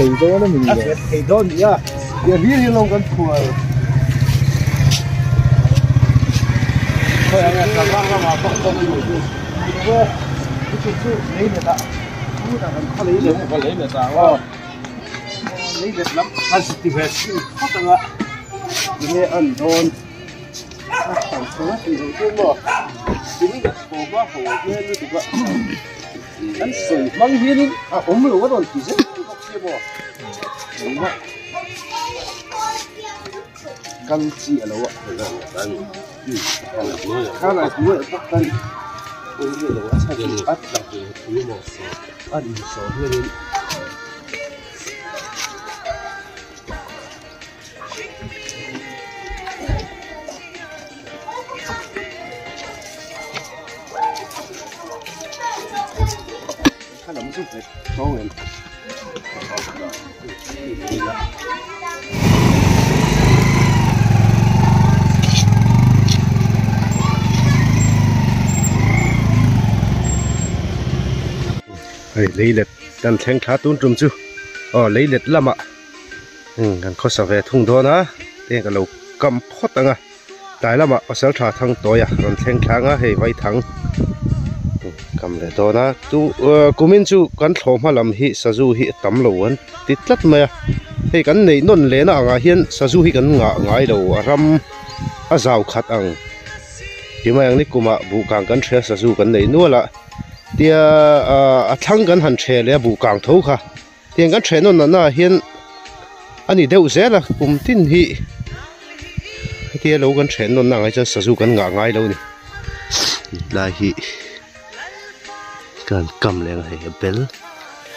thei dawn a ni A nghet thei dawn nia. Tia hlir hi lo kan phuar. Khawi ang e, Tlangvang ramah pawh kawng i luh chu. Chu chu chu lei let ah tunah kan khaw lei let. Khaw lei let ah aw. Lei let lam an ti ve thin phawt ang a. Tinge an dawn. A hauh tha ngawt tih loh chu maw. Tui leh thawm a ho hmel lutuk a. An sawi hmang hianin a awm lo a rawn ti zel bawk sia maw. Engmah kal chi a lo a. Khalai hnuaiah bawk khan a tla a insawh hianin. Hei leilet kan thleng thla tun tum chu aw leilet lamah kan khawsa ve thung dawn a heng ka lo kam phawt ang a tlai lamah pasal tha thang tawi a rawn thleng thlang a hei vaithang kam leh dawn a chu kumin chu kan thlawh hma lam hi sazu hi a tam lo an ti tlat mai a hei kan neih nawn leh na angah hian sazu hi kan ngah ngai lo a ram a zau khat ang ti mai ang ni kumah buhkang kan hria sazu kan neih nual a tia a thlang kan han ṭheh leh a buhkang tho kha. Tiang kan ṭheh nawn nahna ah hian a ni deuh zel a kum tin hi hetia lo kan ṭheh nawn na ang hi chuan sazu kan ngah ngai lo a ni tlai hi kan kam leh ang hei a bel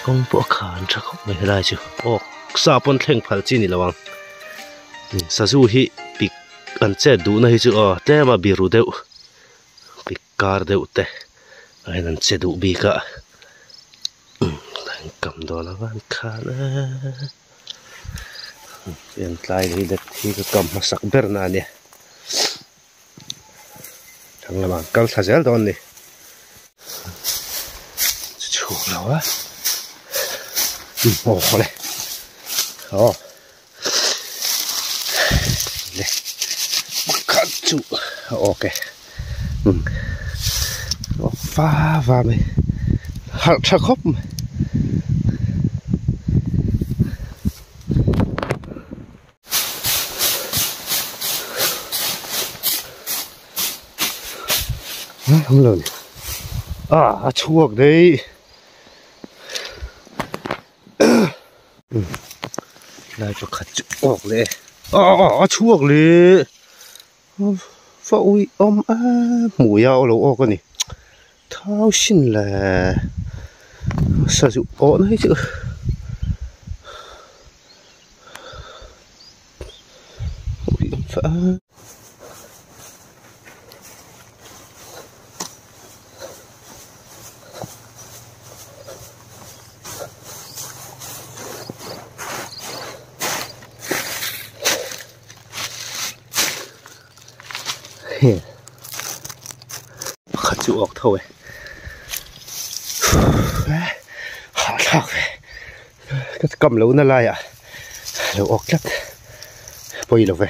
kawng pawh a khan tha khawp mai helai chu awk sa pawn thleng phal chi a ni lo ang sazu hi pik an chet duhna hi chu aw tlem a biru deuh pik kar deuh te ah hian an che duh bik a. Kam dawn a van khan a heng tlai lei let hi ka kam hmasak ber na a nia thlang lamah an kal thla zel dawn a ni chhuk lo a aw le aw le pakhat chu a awk e awk va va mai harh tha khawp mai. A chhuak daih. Lai pakhat chu awk leh e a chhuak leh va ui awm a hmui a lo awk a ni thau sin le sazu awh na hi chu ui awm fa a. Pakhat chu awk tho e hahthlak ve ka kam lo na laiah lo awk tlat pawi lo ve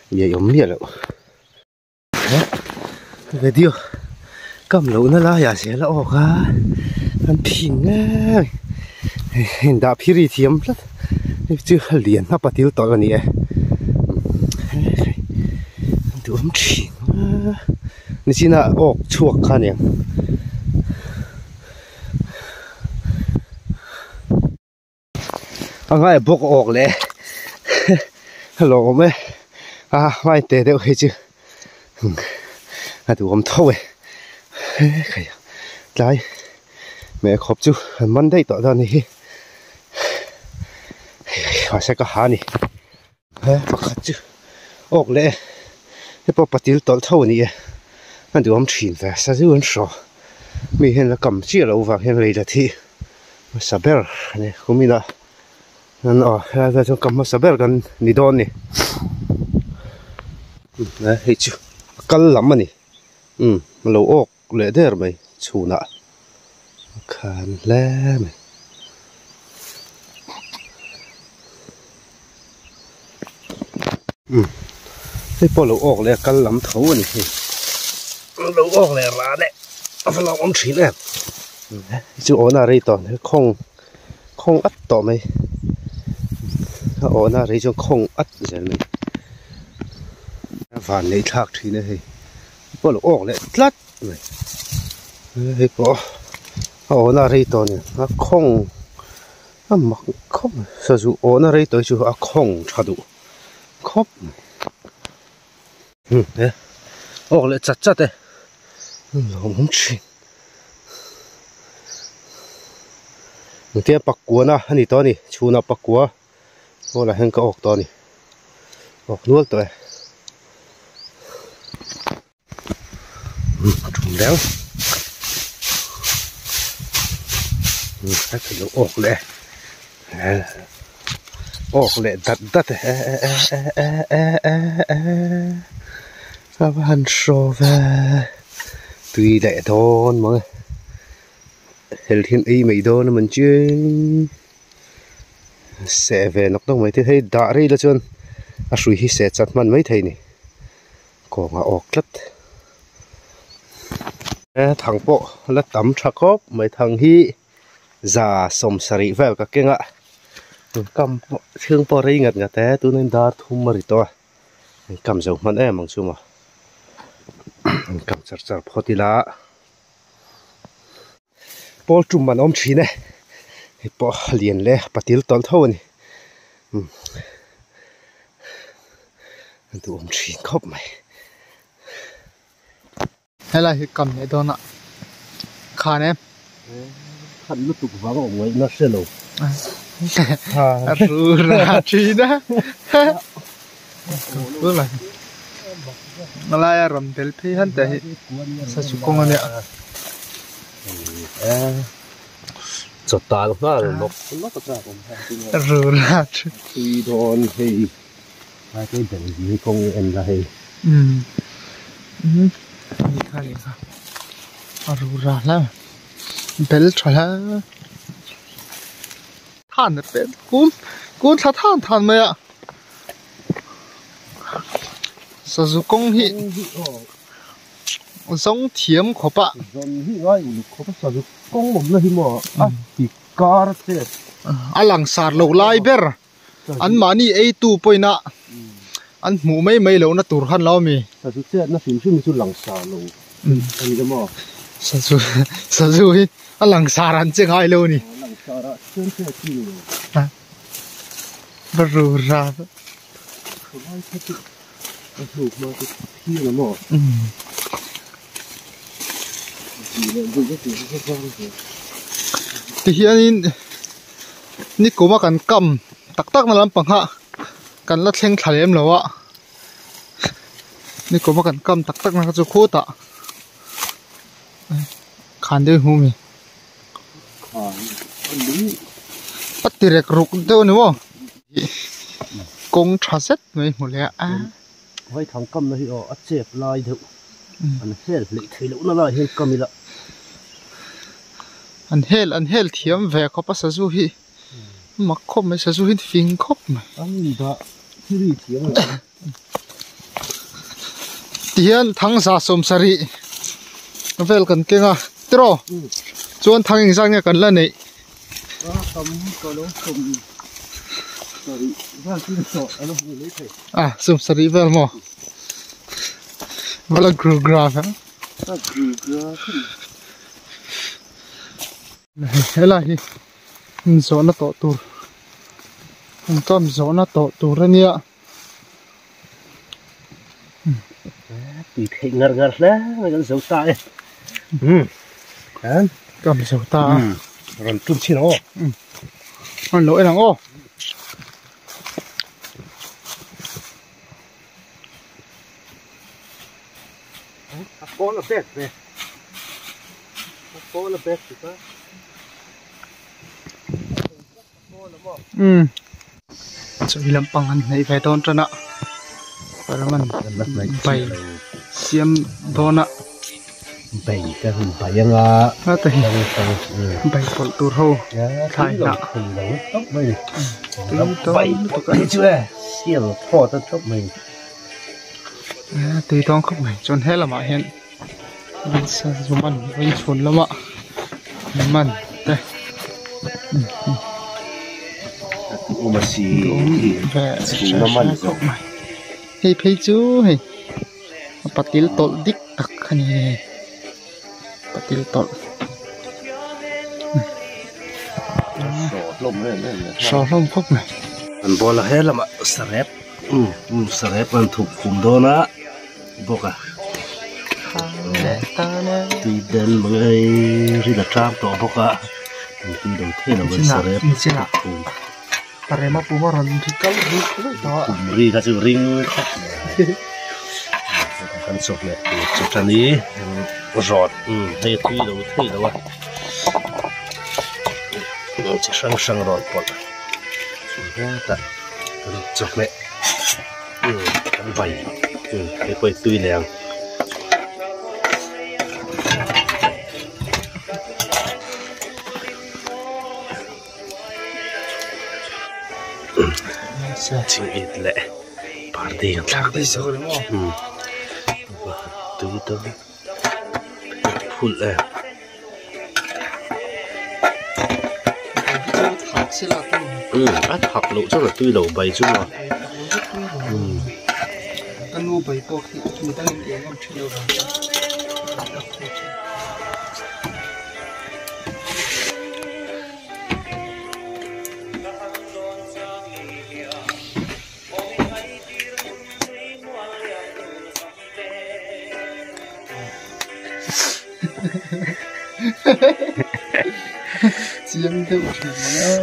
ngeiawm miah loh. Video kam lohna laiah zel a awk a an phing em heng dah phiri thiam tlat hei chu a lian hnap a til tawlh a ni e duhawm thin a nichina awk chhuak kha a niang. A ngai bawk awk leh a lawm e a hmai te deuh hi chu a duhawm tho e khai tlai meh khawp chu an man daih tawh dawn a ni hi mahse ka ha a ni he pakhat chu awk leh e hei pawh patil tawlh tho a ni e a duhawm thin ve sa zu an hraw mi hian la kam chiah loh vang hian lei la thih. Hmasa ber a ni kumin ah an aw helai vel chuan ka hmasa ber kan ni dawn a ni hei chu a kal lam a ni umm a lo awk leh der mai chhunah a khan hle mai. Um hei pawh lo awk leh a kal lam tho a ni hei lo awk leh rah leh a va lo awm thin em hei chu awhna a rei tawh he khawng khawng at tawh mai a awhna a rei chuan khawng at zel mai a van neih thlak thin a hei hei pawh lo awk leh tlat mai hei pawh a awhna a rei tawh a ni a khawng a mak khawp mai sazu awhna rei tawh hi chu a khawng tha duh khawp mai hmm he awk leh chat chat e lawmawm thin engtia pakuana a ni tawh a ni chhunah pakua hall ah hian ka awk tawh a ni awk nual tawh e. Tum reng a lo awk leh awk leh dat dat e a va han hraw ve tui leh dawn mang e hel hian ei mai dawn a man chu seh ve nawk nawk mai te hei dah rei la chuan a hrui hi seh chat hman maithei a ni. Kawng a awk tlat he thang pawh la tam tha khawp mai thang hi za sawm sarih vel ka keng a kam pawh chhung pawh rei ngat ngat e tuna in dar thum a ri tawh a an kam zo hman em ang chu maw an kam char char phawt ila pawl tum an awm thin e hei pawh a lian leh patil tawlh tho a ni umm a duhawm thin khawp mai. Helai hi kam leh dawn a khan em. Khan lutuk vang a awm ngaihna hre lo. A rura thin a. A laia rawn bel phei han te hi sazu kawng a nia. Chaw tal nghal lawk lawk a chak awm a rura thin. Tui dawn hei lai te bel hi kawng en la hei. Umm umm ni kha ni kha a rura hle bel tha hle. Than a pen kun kun thla than than mai a sazu kawng hi zawng thiam khawp a zawn hi ngai uluk khawp a sazu kawng awmna hi maw a ti kar che a lang sar lo lai ber an mahni ei tu pawhin a an hmuh mai mai lohna tur khan lo ami sazu chetna hrim hrim hi chu lang sar lo a ni maw sazu sazu hi a lang sar an che ngai lo a ni lang sar ah chuan chet chi ni lo va ru ra lai kha chu a hnuk hma chu phian a maw Tihianin nikuma kan kam tak tak na lampang kha kan la thleng thla lem lo a nikuma kan kam tak tak na kha chu khutah khan deuh hmu a mi a ti rek ruk deuh a ni maw kawng tha zet mai hmu leh a. Vaithang kamna hi aw a chep lai deuh an hel hleih theih loh na lai hian kam ila. An hel an hel thiam ve khawp a sazu hi mak khawp mai sazu hi fing khawp mai. An dah thil ri thiam a ni. Tihian thang za sawm sarih vel kan keng a tiraw chuan thang engzat nge kan la neih. A sawm sarih vel maw vala gru gra kha helai hi zawhna tawh tur kam zawhna tawh tur ania. Tui theih ngar ngar hle mai kan zo ta e umm an kam zo ta a rawn tum chin ang aw rawn lo en ang aw a pawl a bag ve a pawl a bag ti ta Umm chawi lampang an hnaih ve dawn tan a paraman bai siam dawn a bai ka hun bai anga heta hi bai pawlh tur ho thlai hnah bai pawlh hi chu e. Sial thlawt a thlawp mai. Tui tawng khawp mai chuan he lamah hian sazu man vawi chhun lama man te hei phei chu hei patil tawlh dik tak a ni hei patil tawlh hraw hlawm khawp mai. An bawla he lamah sarep sarep an thup khum dawn a bawk a tui den mai rin a tlang tawh bawk a tui lo thei lo in sarep thup khum parema puma rawn ri kal ri kal tawh a kum ri kha chu ring khawp mai kan chawhmeh tur chu tan i rawt hei tui lo thei lo a chi hrang hrang rawt pawlh hetah chawhmeh kan vai hei pawh hi tui leh ang. Chingit leh party kan thlak daih zawk tui dawn phulh e. A thak loh chuan a tui lo bai chu maw. Ka nu bai pawh khi midangin ei ngam thin lo vang chuan. Chiang deuh thin mai a.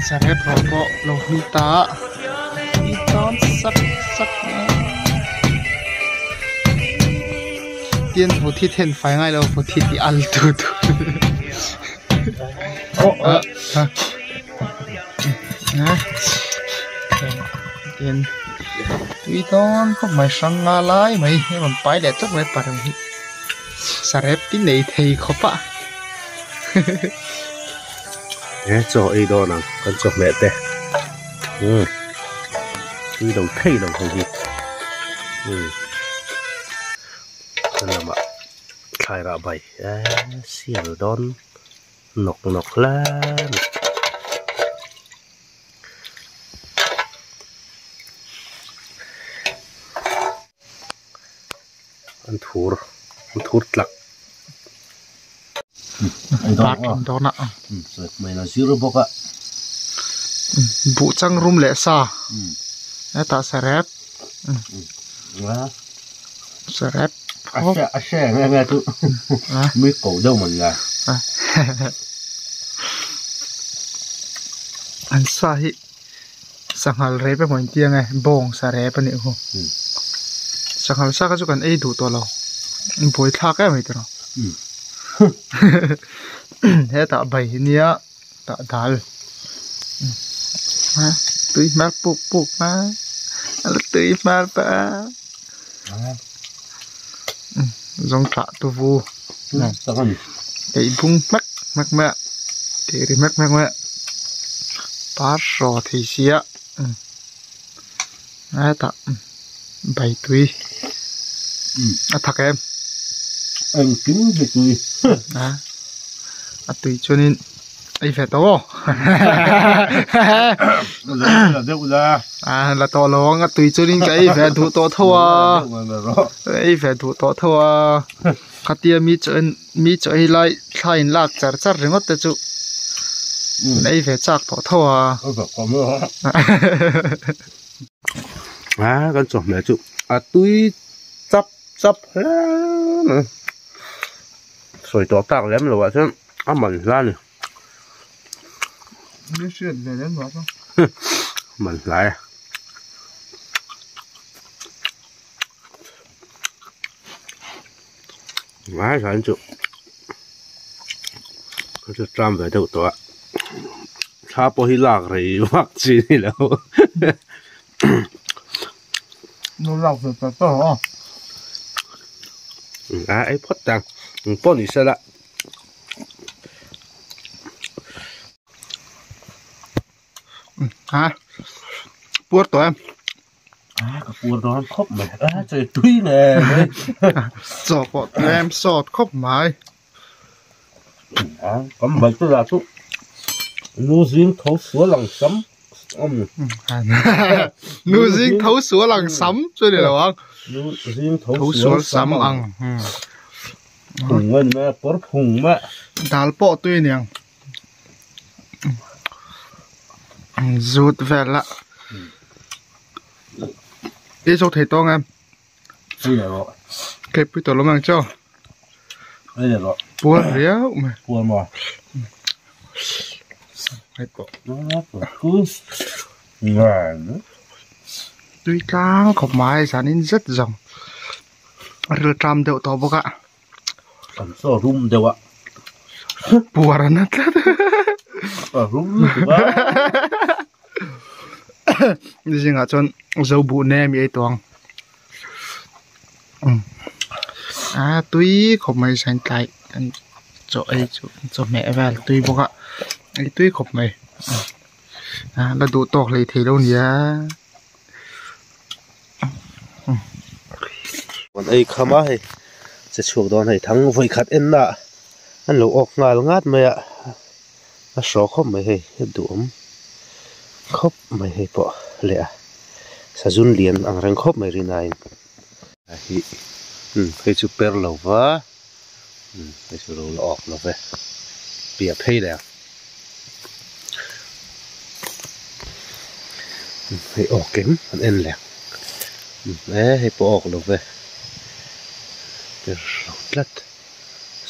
Sarep rawh pawh lo hlui ta a i tawn sak sak a tin vuthi then fai ngai lo vuthi tih al tu tu tin tui dawn khawp mai hrang nga lai mai hei rawn pai leh tawp mai pareng hi sarep te nei thei khawp a. He chaw ei dawn ang kan chawhmeh te umm tui lo thei lo ho hi umm ka lamah thlai rah bai eee sial dawn nawk nawk hle a ni. An thur an thur tlak. Buh chang rum leh sa hetah sarep sarep an sa hi Sanghal rep emaw in tia nge bawng sa rep a nih hu sanghal sa kha chu kan ei duh tawh lo buai thlak em mai tawh hetah bai nia tah dal tui hmel puk puk a la tui hmel ta zawng thlah tu vu eibung hmek hmek mai a tih ri hmek hmek mai a par hraw thei sia hetah bai tui a thak em a tui chuanin. Ei ve tawh aw a la tawh lo ang a tui chuanin ka ei ve duh tawh tho a ei ve duh tawh tho a khatia mi chaw en mi chaw ei lai thla in lak char char ringawt te chu an ei ve chak tawh tho a. A kan chawhmeh chu a tui chap chap hle mai sawi tawh tak lem lo ah chuan. A man hla ni. Mi hriat ve lem lo a. Man hla e. Ngai zan chu ka chu tram ve deuh tawh a thla pawh hi lak rei vak chi ni lo. Nu lak ve ta ta a. A ei phawt tang eng pawh ni sela. Ha puar tawh em. A ka puar dawn khawp mai a chawi tui nge mai. Chaw pawh tlem sawt khawp mai. A kan bal chu lah chu nu zing tho sual ang sam awm. Nu zing tho sual ang sam chu ni lo ang. Nu zing tho sual sam ang. Phung mai ni mai a pawr phung mai. Dal pawh tui aniang. Zut vel a i zo thei tawng em kei pui tawh lo mang chaw puar riau mai puar maw hei pawh tui tlang khawp mai zanin zet zawng a ril tram deuh tawh bawk a. Kan chaw rum deuh a. Puar an a tlat. A rum lutuk a. Zingah chuan zo buh nem i ei tawh ang. A tui khawp mai sain tlai kan chaw ei chu chawhmeh vel tui bawk a ei tui khawp mai. A la duh tawk hlei thei lo nia. An ei kham a hei che chhuak dawn hei thang vawi khat en na an lo awk nghal ngat mai a a hraw khawp mai hei a duhawm khawp mai hei pawh leh a sazun lian ang reng khawp mai rin aiin a hi hei chu per lo va hei chu lo la awk lo ve piah phei leh ang. Hei awk em an en leh e hei pawh awk lo ve ber lo tlat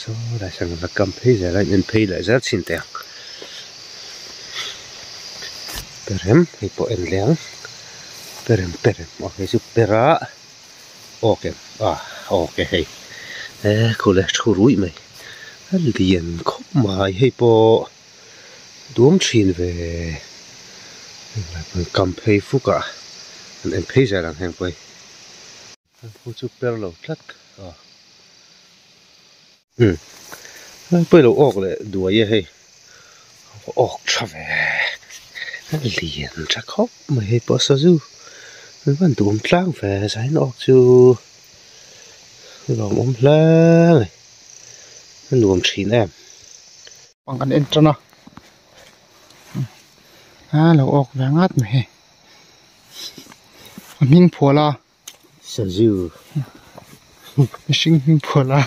saw lai sawn la kam phei zel a in en phei leh zel chhin teh ang perem hei pawh en leh ang perem perem aw hei chu per a awk em ah awk e hei e khawlai thu ruih mai. A lian khawp mai hei pawh duam thin ve kam phei fuk ah an en phei zel ang heng pawh hi an pu chu per lo tlat a umm hei pawh ilo awk leh duai e hei awk tha ve a lian tha khawp mai hei pawh sazu an van duam tlang ve zain awk chu lawmawm hle mai. A nuam thin em. Pang kan en tan a a lo awk ve ngat mai hei a hming phual a sazu mihring hming phual a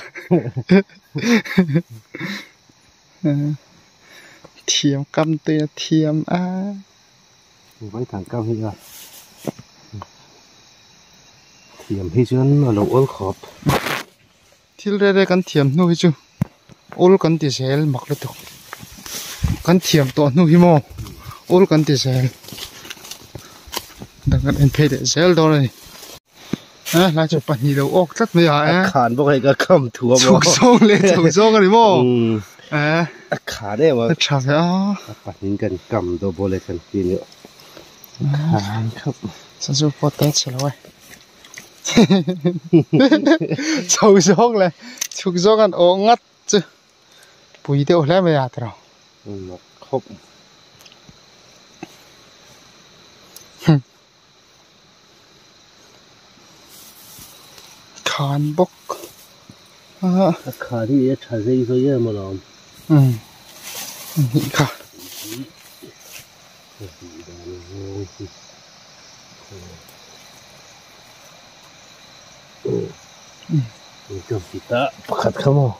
thiam kam te a thiam a vaithang kam hi a thiam hi chuan a lo awl khawp. Thil reh reh kan thiam hnu hi chu awl kan ti zel mak lutuk kan thiam tawh hnu hi maw awl kan ti zel dang kan en phei leh zel dawn a ni a hlai chu pahnih lo awk tlat mai a e khan bawk hei ka kham thu a maw chhuk zawng leh chho zawng a ni maw e a khan em a a tha ve a a pahnih kan kam daw bawlh e kan ti nia khan khap sazu pawh te chhe lo e. Chho zawng leh chhuk zawng an awh ngat chu pui deuh hle mai a tiraw. Mak khawp. Khan bawk a. A khan hi a tha zei zui em alawm. Umm hnih kha. Pakhat kha maw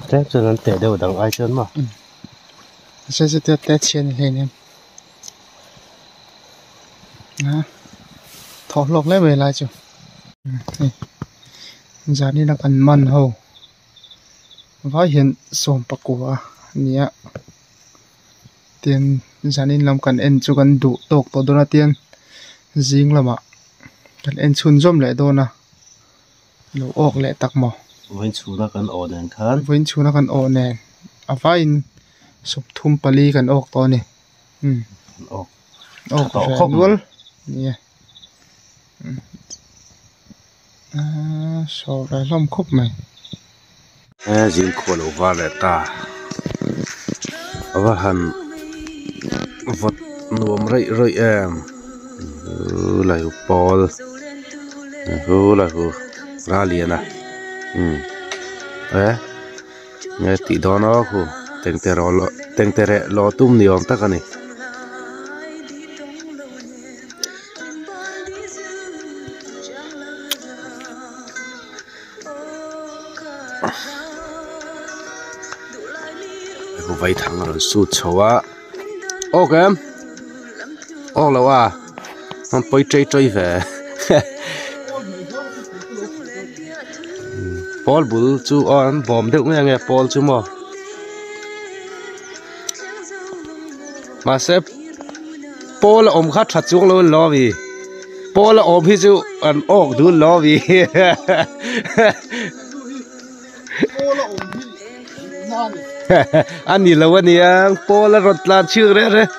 tlem chuan an teh deuh dang ai chuan maw se te chhian ni hlein em thawh hlawk hle mai lai chu zanin a kan man ho. Vai hian sawm pakua a ni a tin zanin lam kan en chu kan duh tawk tawh dawn a tin zing lamah kan en chhunzawm leh dawn a lo awk leh tak maw. Vawiin chhuna kan awh nen khan. Vawiin chhuna kan awh nen a vaiin sawmthum pali kan awk tawh a ni. Umm awk awk tawh khawp mai nia aaa saw ve hlawm khawp mai. He zingkhua lo var leh ta a va han vawt nuam raih raih em lai hu pawl hu lai hu ralian a umm e. Nge tih dawn aw khu tengte rawh lawh tengte reh lawh tum ni awm tak a ni. Vaithang a rawn sut chho a awk em awk lo a an pawi chei chei ve pawl bul chu aw an bawm deuh nge nge pawl chu maw mahse pawl a awm kha tha chuang lo an lo a mi pawl a awm hi chu an awk dun lo a mi. A ni lo a nia pawl a rawn tlan chhiak reh reh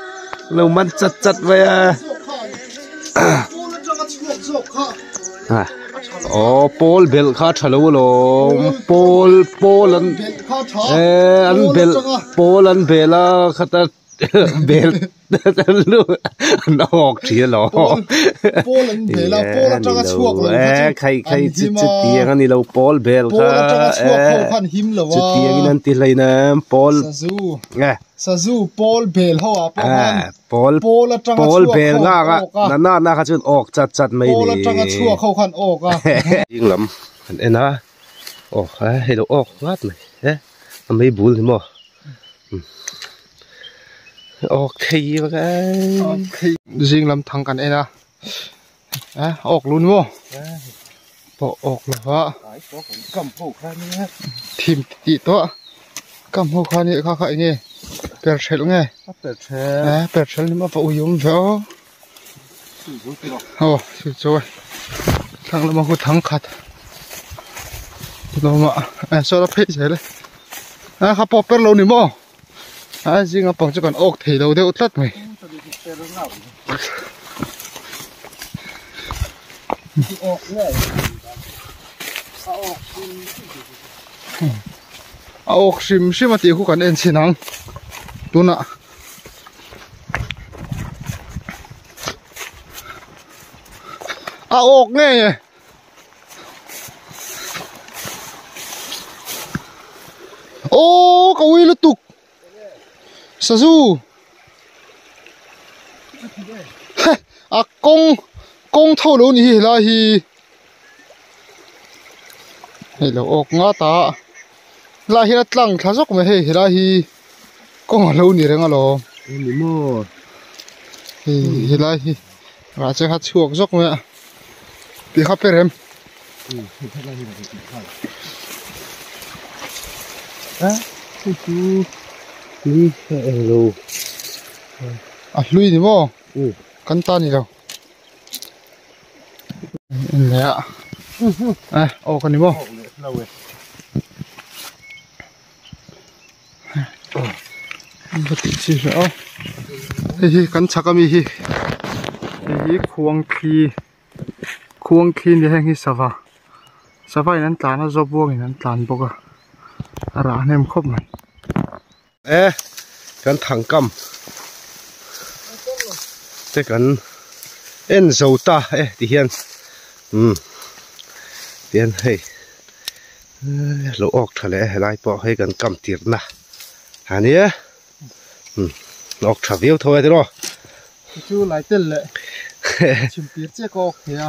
lo man chat chat mai a aw pawl belh kha a tha lo alawm pawl pawl an eh an belh pawl an belh a khata bel an awk thin alawm pawl an bel a pawl atanga chhuak lo kha chu khai khai chu chutiang ani lo pawl bel kha pawl atanga chhuak ho khan him lo a chutiang in an ti hlei na pawl sazu sazu pawl bel ho ah pawh khan pawl pawl atanga pawl chhuak bel ho nga nga awk a na na na kha chuan awk chat chat mai pawl ni atanga chhuak ho khan awk a ding lam an en a aw hei lo awk ngat mai e a mei bul ni maw. Awk thei vek e. Zing lam thang kan en a eh awk lun maw pawh awk lo va thim tih tawh kam ho kha nih kha kha enge per thelh nge eh per thelh ni maw va ui awm ve aw aw chu chu thlang lama khu thang khat lawma eh saw la phei zel e. A kha pawh per lo ni maw a zinga pang chu kan awk thei lo deuh tlat mai a awk hrim hrim a tih khu kan en chhin ang tunah a awk ngei e. Aw ka ui lutuk sazu a kawng kawng tho lo ni hi helai hi hei lo awk ngat a helai hian a tlang thla zawk mai hei helai hi kawng a lo ni reng alawm hei helai hi rah che kha chhuak zawk mai a. Ti kha per em? A hlui ni maw? Kan ta ni lo. En leh a. Eh, aw ka ni maw? Ka tih chi hle a hei hi kan chhak ami hi hei hi khuang thli khuang thli ni heng hi sava sava in an tlan a zawp buang in an tlan bawk a a rah hnem khawp mai. E kan thangkam te kan en zo ta e ti hian umm tihian hei. Lo awk tha leh helai pawh hei kan kam tirna a nia umm awk tha viau tho e tiraw chu lai tel leh chhim tir chiah ka awk thei a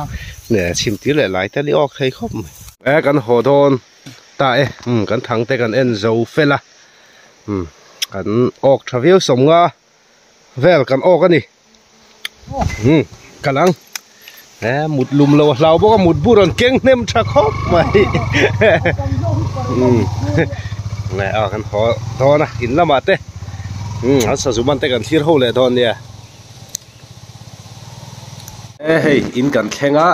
ne chhim tir leh lai tel i awk thei khawp mai e kan haw dawn ta e umm kan thang te kan en zo fel a umm kan awk tha viau sawm nga vel kan awk a ni umm kal ang he mut lum lo a hlau bawk a mut bu rawn keng hnem tha khawp mai umm. Nge a kan haw dawn a in lamah te umm an sazu man te kan thlir ho leh dawn nia. E hei in kan thleng a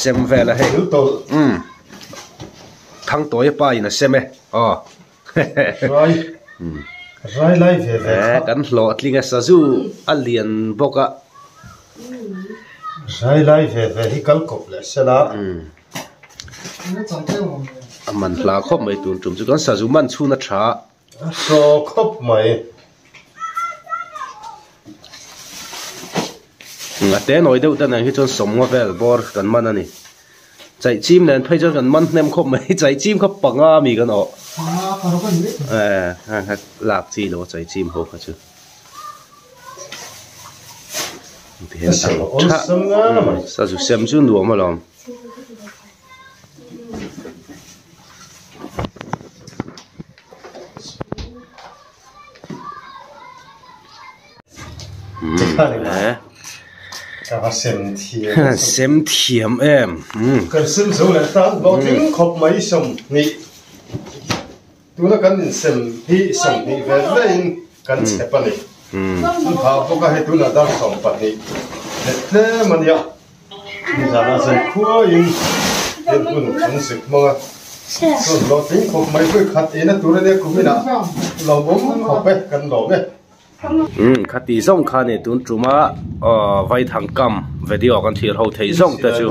sem vel a hei umm Thangtawia pa in a sem e aw Rai rai lai ve ve kha. Kan hlawhtling a sazu a lian bawk a. Rai lai ve ve hi kal kawp leh sela. A man hla khawp mai tun tum chu kan sazu man chhun a tha. A hraw khawp mai. A te nawi deuh te nen hi chuan sawmnga vel bawr kan man a ni. Chaih chim nen phei chuan kan man hnem khawp mai. Chaih chim kha panga mi kan awh. Eh lak chi lo chaih chim ho kha chu. Sazu sem chu nuam alawm. Sem thiam em. Kan sem zo leh tan hlawhtling khawp mai sawmhnih tuna kan insem hi sawmhnih ve vein kan chep a ni. An phah bawk a hei tunah dar 12 leh tlem a nia. Nizana zai khuaiin heng hun an zuk hmang a, chuan hlawhtling khawp mai pawh i khat eina tur a nia kuminah lawmawm khawp e kan lawm e. Umm khati zawng kha ni tun tuma vaithang kam video kan thlir ho thei zawng te chu.